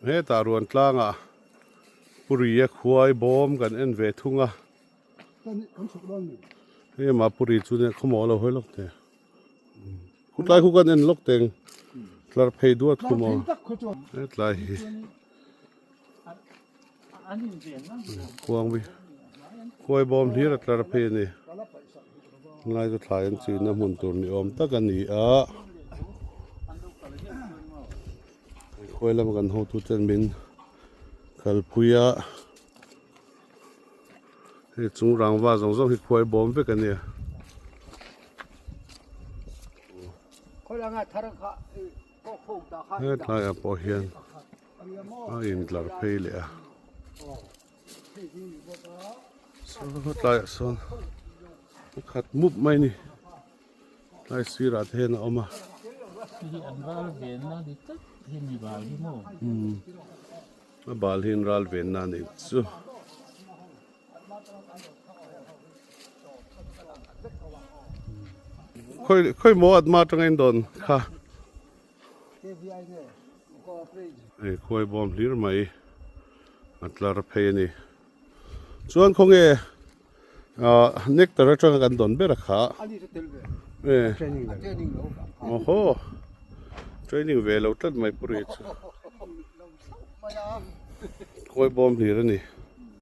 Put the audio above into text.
Hetah ruan tlangah Puri a khuai bawm kan en ve thung a. Hei amah Puri chu nia khawmaw a lo hawi lawk teh. Khutlai khu kan en lawk teng tlar phei duat khu maw hetlai hi khuang bi khuai bawm hlir a tlar phei a ni lai chu thlai an chinna hmun tur ni awm tak a ni a khuai lama kan hotu ten min kalpui a Hei chung rangva zawng zawng hi khuai bawm vek a nia. Hetlaiah pawh hian a intlar phei leh a. Saw tlaiah sawn a khat mup mai a ni. Tlai sirah te hian a awm a. A bal hi an ral venna a nih chu. Khawi khawi maw atma atanga in dawn kha. Hei khuai bawm hlir mai a tlar phei a ni. Chuan khawnge ah nectar atanga kan dawn ber a kha. E awhaw training ve lo tlat mai puri chu. Khuai bawm hlir a ni.